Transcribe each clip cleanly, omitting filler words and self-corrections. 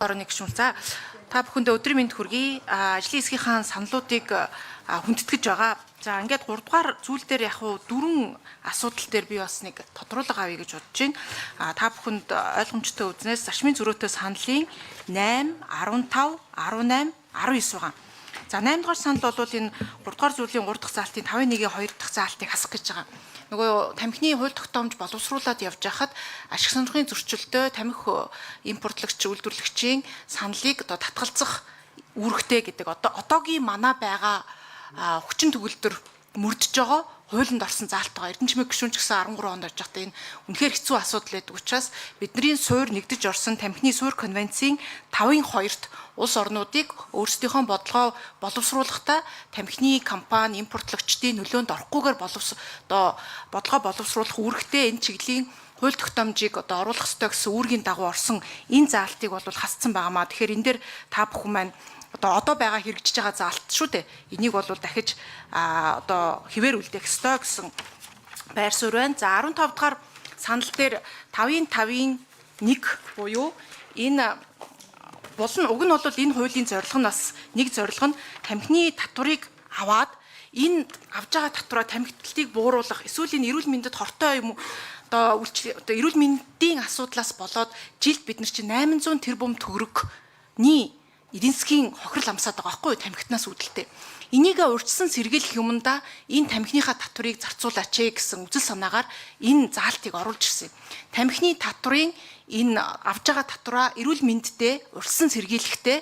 Орны гишүүн. За, та бүхэндээ өдрийн мэнд хүргэе. Ажлын хэсгийнхаа саналуудыг хүндэтгэж байгаа. За, ингээд 3 дугаар зүйл дээр яг уу дөрвөн асуудал дээр би бас нэг тодруулга авъя гэж бодож байна. Та бүхэнд ойлгомжтой үзнээс зарчмын зөрүүтэй саналын 8, 15, 18, 19 байгаа. За, 8 дугаар санал бол энэ 3 дугаар зүйлийн 3 дахь заалтын 5-1-ийн 2 дахь заалтыг хасах гэж байгаа. Нөгөө тамхины хууль тогтоомж боловсруулад явж байхад ашиг сонирхлын зөрчилтэй тамхи импортлогч, үйлдвэрлэгчийн саналыг одоо татгалзах үүрэгтэй гэдэг одоо одоогийн манай байгаа хүчин төгөлдөр мөрдөж байгаа хуулинд орсон заалт байгаа. Эрдэнэ чимэг гишүүн ч гэсэн 13 онд орж байхдаа энэ үнэхээр хэцүү асуудал байдаг учраас бидний суур нэгдэж орсон тамхины суур конвенцийн 5-ын 2-т улс орнуудыг өөрсдийнхөө бодлогоо боловсруулахдаа тамхины компани, импортлогчдын нөлөөнд орохгүйгээр одоо бодлогоо боловсруулах үүрэгтэй энэ чиглэлийн хууль тогтоомжийг одоо оруулах ёстой гэсэн үүргийн дагуу орсон энэ заалтыг бол хасцсан байгаамаа. Тэгэхээр энэ дээр та бүхэн маань одоо байгаа хэрэгжиж байгаа заалт шүү дээ. Энийг бол дахиж одоо хэвээр үлдээх ёстой гэсэн байр суурь байна. За, 15 дугаар санал дээр 5-ын 5-ын 1 буюу энэ булан уг нь бол энэ хуулийн зорилго нь бас нэг зорилго нь тамхины татварыг аваад энэ авж байгаа татвараа тамхитлалыг бууруулах, эсвэл энэ эрүүл мэндэд хортой юм одоо одоо эрүүл мэндийн асуудлаас болоод жилд бид нар чинь 800 тэрбум төгрөгний эдийн засгийн хохирол амсаад байгаа байхгүй юу, тамхитнаас үүдэлтэй. Энийг урьдчилан сэргийлэх юмдаа энэ тамхиныхаа татварыг зарцуулаач ээ гэсэн үзэл санаагаар энэ заалтыг оруулж ирсэн юм. Тамхины татврын энэ авж байгаа татвараа эрүүл мэндтэй урьдчилан сэргийлэхдээ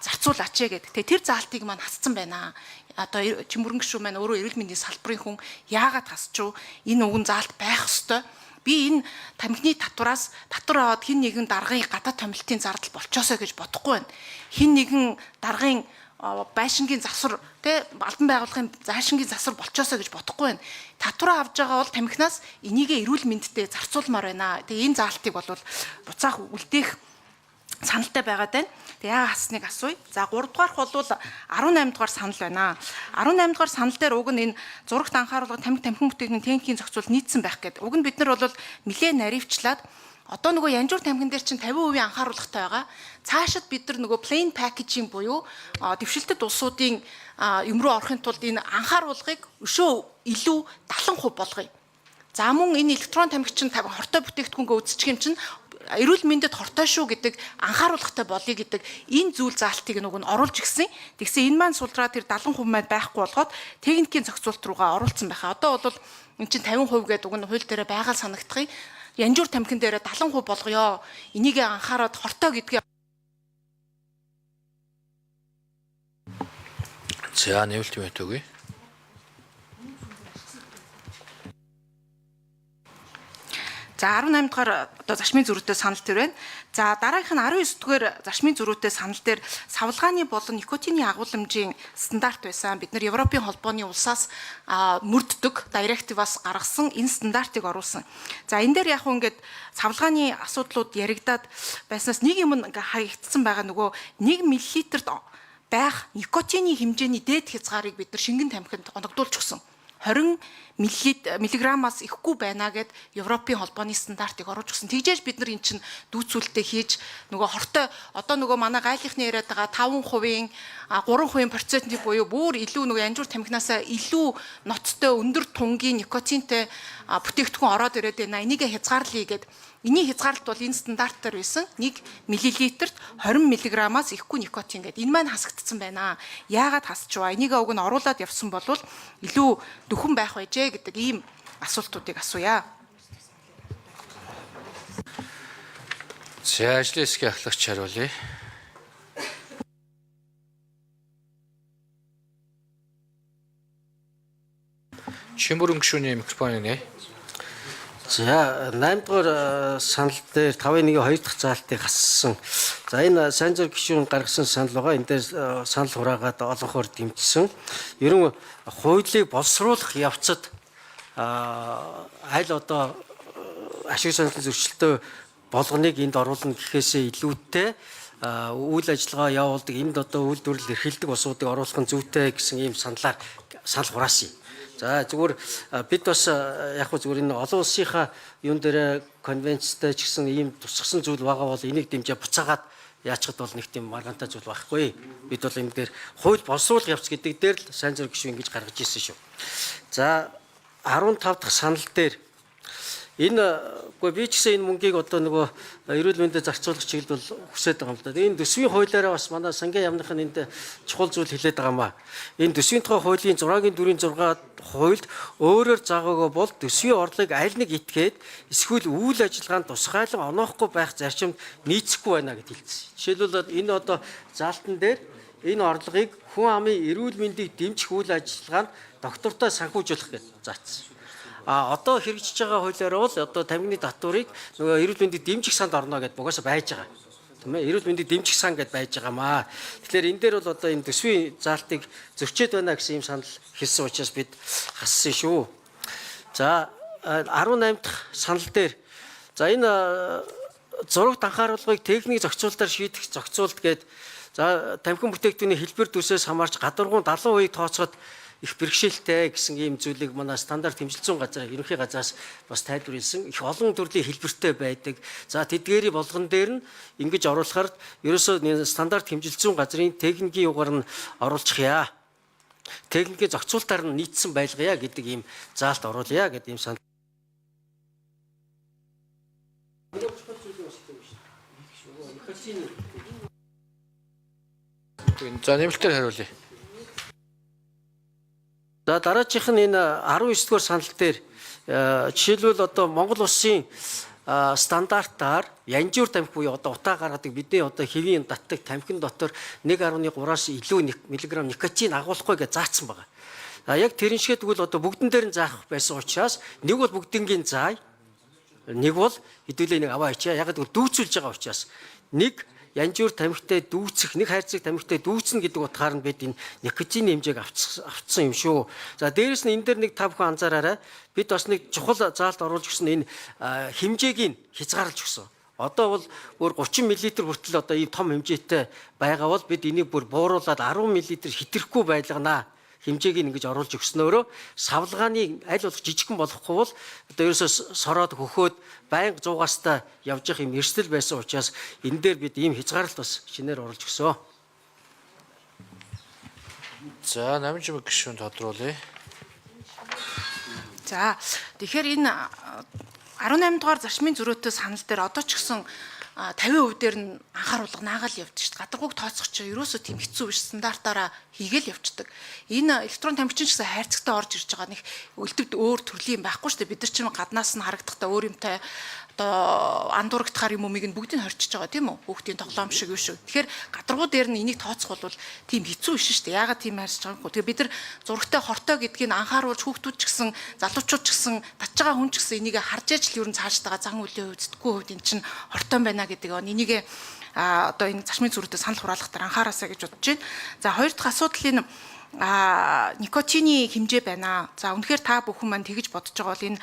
зарцуулаач ээ гэдэг. Тэгээ тэр заалтыг маань хасцсан байна. Одоо Чимбүрэн гишүүн маань өөрөө эрүүл мэндийн салбарын хүн, яагаад хасчуу, энэ уган заалт байх ёстой. Би энэ тамхины татвараас татвар аваад хэн нэгэн даргын гадаад томилтын зардал болчоосоо гэж бодохгүй байна. Хэн нэгэн даргын байшингийн засвар, тэ, албан байгууллагын зайшингийн засвар болчоосоо гэж бодохгүй байна. Татвараа авж байгаа бол тамхинаас энийгээ эрүүл мэндэд зарцуулмаар байна. Тэгээ энэ заалтыг бол буцаах үлдээх саналтай байгаад байна. Тэгээ яа хасныг асууя. За, 3 дугаарх бол 18 дугаар санал байна. 18 дугаар санал дээр уг нь энэ зурагт анхааруулга тамхи, тамхин бүтээгдэхүүн техникийн зохицуул нийцсэн байх гэдэг. Уг нь бид нар бол нэлээд наривчлаад одоо нөгөө янжуур тамхин дээр чинь 50% анхааруулгатай байгаа. Цаашид бид нар нөгөө plain packaging буюу дэвшилтэт улсуудын юм руу орохын тулд энэ анхааруулгыг өшөө илүү 70% болгоё. За, мөн энэ электрон тамхи чинь хортой бүтээгдэхүүнгээ үзчих юм чинь эрүүл мэндэд хортой шүү гэдэг анхааруулгатай болъё гэдэг энэ зүйл заалтыг нүг нь оруулж ирсэн. Тэгсэн энэ маань сулраа тэр 70% маань байхгүй болгоод техникийн зохицуулалт руугаа оруулсан байхаа. Одоо бол эн чинь 50% гэдэг уг нь хууль дээрээ байгаа санагдах юм. Янжуур тамхин дээрээ 70% болгоё. Энийг анхаарад хортой гэдгийг За, нэмэлт юм өгье. За, 18 дугаар одоо зарчмын зөрүүтэй санал төр байна. За, дараагийнх нь 19 дугаар зарчмын зөрүүтэй санал дээр савлгааны болон никотины агуулмжийн стандарт байсан. Бид нар Европын холбооны улсаас мөрддөг директиваас гаргасан энэ стандартыг оруулсан. За, энэ дээр яг хөө ингээд савлгааны асуудлууд яригадаад байснаас нэг юм ингээ хаягдсан байгаа, нөгөө 1 мл-т байх никотины хэмжээний дээд хязгаарыг бид нар шингэн тамхинд оногдуулж өгсөн. 20 миллиграммаас ихгүй байна гэд Европын холбооны стандартыг оруулж өгсөн. Тэгжээж бид нар эн чинь дүүцүүлэлтээ хийж нөгөө хортой одоо нөгөө манай гайлынхны яриад байгаа 5%-ийн, 3% процентын буюу бүр илүү нөгөө янжуур тамхинаасаа илүү ноцтой өндөр тунгийн никотинтэй бүтээгдэхүүн ороод ирээд байна. Энийг хязгаарлая гэд. Эний хязгаарлалт бол энэ стандартаар байсан. 1 мл-т 20 мг-аас ихгүй никотин гэдэг. Энэ маань хасагдсан байна. Яагаад хасчваа? Энийг уг нь оруулаад явсан бол илүү дөхөн байх байжээ гэдэг ийм асуултуудыг асууя. За, ажлын хэсгийн ахлагч хариулъя. Чимбүрэн гишүүний микрофоныг нээ. За, 8 дугаар санал дээр 5-1-ийн 2 дахь заалтыг хассан. За, энэ сайн зэрэг гишүүн гаргасан санал байгаа. Энэ дээр санал хураагаад олонхоор дэмжсэн. Ер нь хуулийг боловсруулах явцад аль одоо ашиг сонирхлын зөрчилтэй болгоныг энд оруулна гэхээсээ илүүтэй үйл ажиллагаа явуулдаг, энд одоо үйлдвэрлэл эрхэлдэг улсуудыг оруулах нь зүйтэй гэсэн ийм саналаар санал хураасан юм. За, зүгээр бид бас яг хөө зүгээр энэ олон улсынхаа юун дээр конвенцтэй ч гэсэн ийм тусгасан зүйл байгаа бол энийг дэмжээ буцаагаад Яачхад бол нэг тийм маргаантай зүйл байхгүй. Бид бол энэ дээр хууль боловсруулах явц гэдэг дээр л сайн зэрэг гишүүн ингэж гаргаж ирсэн шүү. За 15 дахь санал дээр энэ үгүй би ч гэсэн энэ мөнгийг одоо нөгөө эрүүл мэндэд зарцуулах чиглэлд бол хүсэж байгаа юм л да. Энэ төсвийн хуулиараа бас манай сангийн яамных нь энд чухал зүйл хэлээд байгаа юм аа. Энэ төсвийн тухай хуулийн 6-гийн 4-ийн 6 хуульд өөрөөр заагаагүй бол төсвийн орлогыг аль нэг итгээд эсвэл үйл ажиллагаанд тусгайлан оноохгүй байх зарчимд нийцэхгүй байна гэд хэлсэн. Жишээлбэл энэ одоо заалтан дээр энэ орлогыг хүн амын эрүүл мэндийг дэмжих үйл ажиллагаанд доктортой санхүүжүүлэх гэж заасан. А одоо хэрэгжиж байгаа хуулиар бол одоо тамхины татварыг нөгөө эрүүл мэндийг дэмжих санд орно гэдээ угаасаа байж байгаа. Тийм ээ, эрүүл мэндийг дэмжих сан гэдээ байж байгаа маа. Тэгэхээр энэ дээр бол одоо энэ төсвийн заалтыг зөрчөөд байна гэсэн юм санал хэлсэн учраас бид хассан шүү. За 18 дахь санал дээр за энэ зурагт анхааруулгыг техник зохицуултаар шийдэх зохицуулт гээд за тамхин бүтээгдэхүүний хэлбэр дүрсээс хамаарч гадуургуун 70% тооцоход их бэрхшээлтэй гэсэн ийм зүйлийг манай стандарт хэмжилтзүүн газар ерөнхий газраас бас тайлбарласан. Их олон төрлийн хэлбэртэй байдаг. За тэдгээрийн болгон дээр нь ингэж оруулахаар ерөөсөө стандарт хэмжилтзүүн газрын техникийн югаар нь оруулчихъя. Техникийн зохицуултаар нь нийцсэн байлгая гэдэг ийм заалт оруулъя гэдэг ийм санал. За нэмэлтээр хариулъя. За дараачих нь энэ 19 дугаар санал дээр жишээлбэл одоо Монгол улсын стандартаар янжуур тамхи буюу одоо утаа гаргадаг бидний одоо хэвийн татдаг тамхин дотор 1.3-аас илүү миллиграмм никотин агуулахгүй гэж заасан байгаа. А яг тэрэн шиг тэгвэл одоо бүгдэн дээр нь заах байсан учраас нэг бол бүгднгийн заая, нэг бол хэдүүлээ нэг аваа ичээ. Яг гэвэл дүүцүүлж байгаа учраас нэг янжуур тамхитай дүүцэх, нэг хайрцаг тамхитай дүүцнэ гэдэг утгаар нь бид энэ никотины хэмжээг авцсан юм шүү. За дээрэс нь энэ дээр нэг та бүхэн анзаараарай. Бид бас нэг чухал заалт оруулж өгсөн энэ хэмжээг нь хязгаарлаж өгсөн. Одоо бол бүр 30 мл хүртэл одоо ийм том хэмжээтэй байгаа бол бид энийг бүр бууруулад 10 мл хэтрэхгүй байлганаа хэмжээг нь ингэж оруулж өгснөөрөө савлгааны аль болох жижигхэн болохгүй бол одоо ерөөсөө сороод хөхөөд байнга 100-аас та явж явах юм эрсдэл байсан учраас энэ дээр бид ийм хязгаарлалт бас шинээр оруулж өгсөн. За намжмаг гишүүн тодруулъя. За тэгэхээр энэ 18 дугаар зарчмын зөрөөтэй санал дээр одоо ч гэсэн 50% дээр нь анхааруулга наагаал явдаг шүү дээ. Гадаргууг тооцох чинь ерөөсөө тийм хэцүү биш, стандартаараа хийгээл явцдаг. Энэ электрон тамхичин ч гэсэн хайрцагтай орж ирж байгаа нэг өлтөвд өөр төрлийн байхгүй шүү дээ. Бид нар чинь гаднаас нь харагдахдаа өөр юмтай одоо андуурагдахаар юм умыг нь бүгдийг хорчиж байгаа тийм үү? Хүүхдийн тоглоом шиг юу шүү. Тэгэхээр гадаргуу дээр нь энийг тооцох бол тийм хэцүү биш шүү дээ. Яагаад тийм харьж байгаа юм бэ? Тэгэхээр бид нар зурагтай хортой гэдгийг анхааруулж хүүхдүүд ч гэсэн залуучууд ч гэсэн татж байгаа хүн ч гэсэн энийг харж яж л ер нь цаашдаага зан үйлийн хувьд сэтгүүн хувьд эн чинь хортой байна гэдэг энийг одоо энэ зарчмын зүрхтэй санал хураалгах дээр анхаараасаа гэж бодож байна. За хоёр дахь асуудал энэ никотины хэмжээ байна. За үнэхээр та бүхэн маань тэгж бодож байгаа бол энэ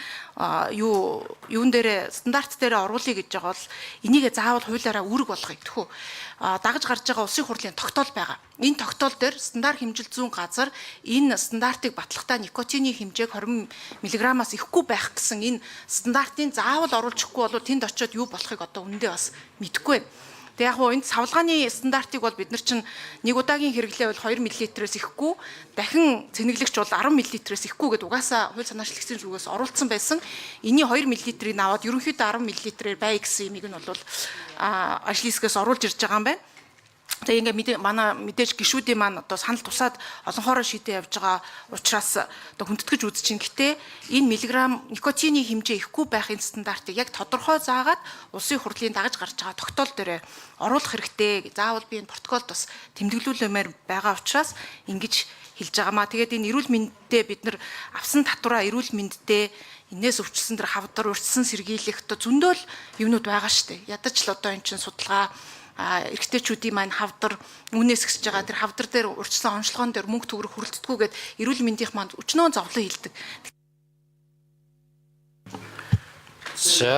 юу юун дээрээ стандарт дээрээ оруулъя гэж байгаа бол энийгээ заавал хуулиараа үүрэг болгоё гэхүү. Дагаж гарч байгаа улсын хурлын тогтоол байгаа. Энэ тогтоол дээр стандарт хэмжил зүүн газар энэ стандартыг батлахдаа никотины хэмжээг 20 мг-аас ихгүй байх гэсэн энэ стандартын заавал оруулчихгүй бол тэнд очиод юу болохыг одоо үнэндээ бас мэдэхгүй байна. Тэг яг хуу энэ савлгааны стандартыг бол бид нар чинь нэг удаагийн хэрэглээ бол 2 мл-ээс ихгүй, дахин цэнэглэгч бол 10 мл-ээс ихгүй гэдээ угаасаа хууль санаачлагдсан зүгээс оруулсан байсан. Энийн 2 мл-ийг аваад ерөнхийдөө 10 мл-ээр бай гэсэн юмыг нь бол ажлын хэсгээс оруулж ирж байгаа юм байна. Тэгээ ингээ манай мэдээж гишүүдийн маань одоо санал тусаад олонхоороо шийдээ явж байгаа учраас одоо хүндэтгэж үзэж чинь. Гэтэ энэ миллиграмм никотины хэмжээ ихгүй байхын стандартыг яг тодорхой заагаад улсын хурлын дагаж гарч байгаа тогтоол дээрээ оруулах хэрэгтэй. Заавал би энэ протоколд бас тэмдэглүүлмээр байгаа учраас ингэж хэлж байгаамаа. Тэгээд энэ эрүүл мэндтэй бид нар авсан татвараа эрүүл мэндтэй энээс өвчлсөн тэр хавдар урьдсан сэргийлэх одоо зөндөөл юмнууд байгаа штэ. Ядаж л одоо эн чинь судалгаа эрэгтэйчүүдийн маань хавдар үүнээс гисэж байгаа тэр хавдар дээр урьдчилан онцлогоон дээр мөнгө төгрөг хүрэлцдэггүй гэд эрүүл мэндийнх маань өчнөө зовлон хилдэг. За.